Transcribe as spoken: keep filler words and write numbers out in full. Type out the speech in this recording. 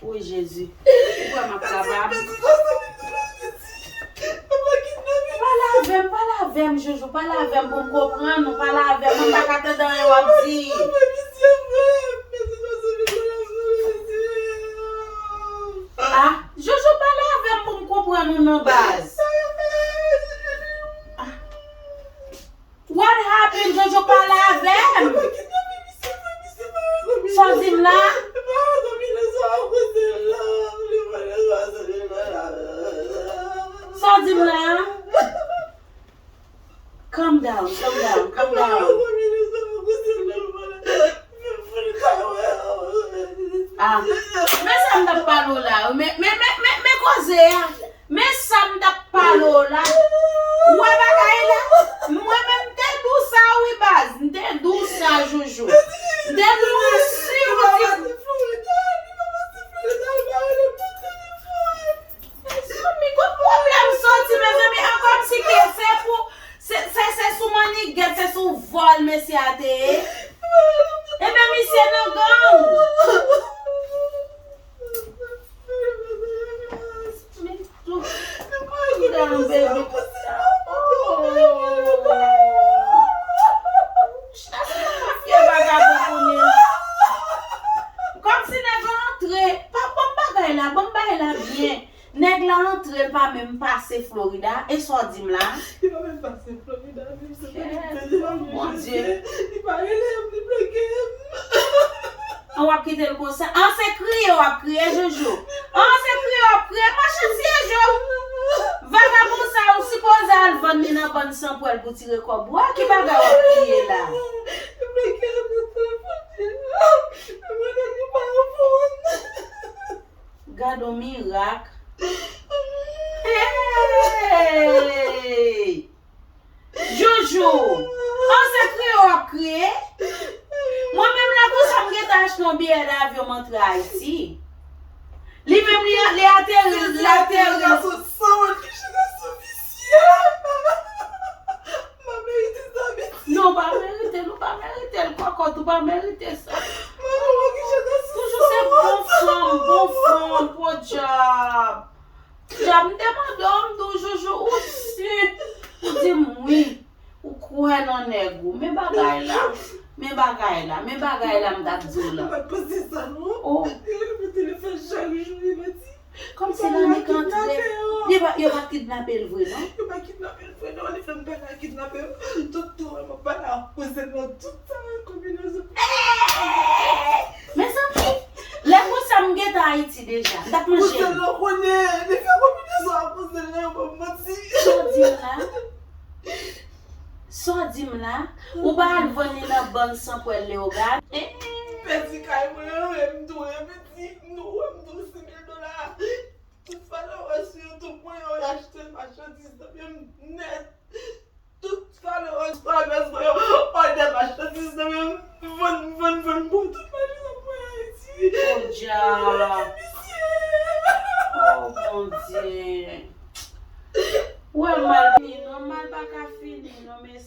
Wi, Jezi. Ou kwè m ap kapab? Pale avè m, pale avè m, Jojo, pale avè m pou m konprann ou, pale avè m, mwen m pa ka tande anyen w ap di. Ah, Jojo, pale avè m pou m konprann ou non, baz. Ah. What happened, Jojo? Pale avè m. Sa w di m la? Sa w di m la? Calm down, calm down, calm down. Ah, men sa m t ap pale w la, men, men, men, men, men koze a. Men sa m t ap pale w la. Ou wè bagay la? Mwen menm m te di w sa wi baz. M te di w sa, Joujou. M te di w si w di Mezanmi, kot pwoblèm soti, mezanmi? An, kòmsi ke se pou, se, se, se sou mannigèt, se sou vòl mesye a te ye. Ebyen, misye nan gang. Men tou, tou dan bebe. Chita sou mafya vagabon kounye a. Kòmsi nèg la antre. Pa ban m bagay la, ban m bagay la byen. Nèg la antre, l pa menm pase Florida. E sa w di m la? Li pa menm pase Florida, menm se pa li te di la, Bondye. Li pa rele m, li bloke m. An, w ap kite l konsa? An, se kriye w ap kriye, Joujou? An, se kriye w ap kriye? Machann siye je w. Vagabon sa, ou sipoze al vann li nan bann sanpwèl pou tire kòb ou a. Ki bagay w ap kriye la? Li bloke m nan telefòn li. Mwen, li pa reponn. Gad on mirak. Hey! Joujou! An, se kriye w ap kriye? Mwen menm la konsa m gentan achte yon biyè davyon m antre Ayiti. Li menm li, li ateri, li ateri. Gason sanwont, ki jan gason visye. M pa merite sa, Betty. Non, ou pa merite l, ou pa merite l, kòkòt, ou pa merite sa. Toujou se bon fanm, bon fanm, podyab. Podyab, m te mande w, m di w, Joujou, ou si? Ou di m wi. Ou kwè nan nèg ou. Men bagay la. Men bagay la. Men bagay la m t ap di w la. Ou pa t panse sa, non? Oh. Li rele m nan telefòn chak jou, li pa di. Kòmsi lame ka antre. Yo pa, yo pa t kidnape l vre, non? Yo pa kidnape l vre, non. Li fè m pè nan kidnapè. Tout tan, m ap pale ak kouzen nan tout sa, konbinezon. Mezanmi, lè konsa m gentan Ayiti deja. M t ap manje. Kouzen nan konnen, li fè konbinezon ak kouzen nan, yo ban m manti. Sa w di m la? Sa w di m la? Ou pa al vann li nan bann sanpwèl Leyogàn? Pèdi kay mwen, e m tou, e m di, nou wè m tou, senk mil dola. Tout followers sou YouTube mwen yo, y achte machandiz nan men m nèt. Tout followers, followers mwen yo, òdè machandiz nan men m, vann, vann, vann, bon, tout machandiz mwen Ayiti. Podyab. Oh, Bondye. Ou wè mal fini, non, mal pa ka fini, non, mesye.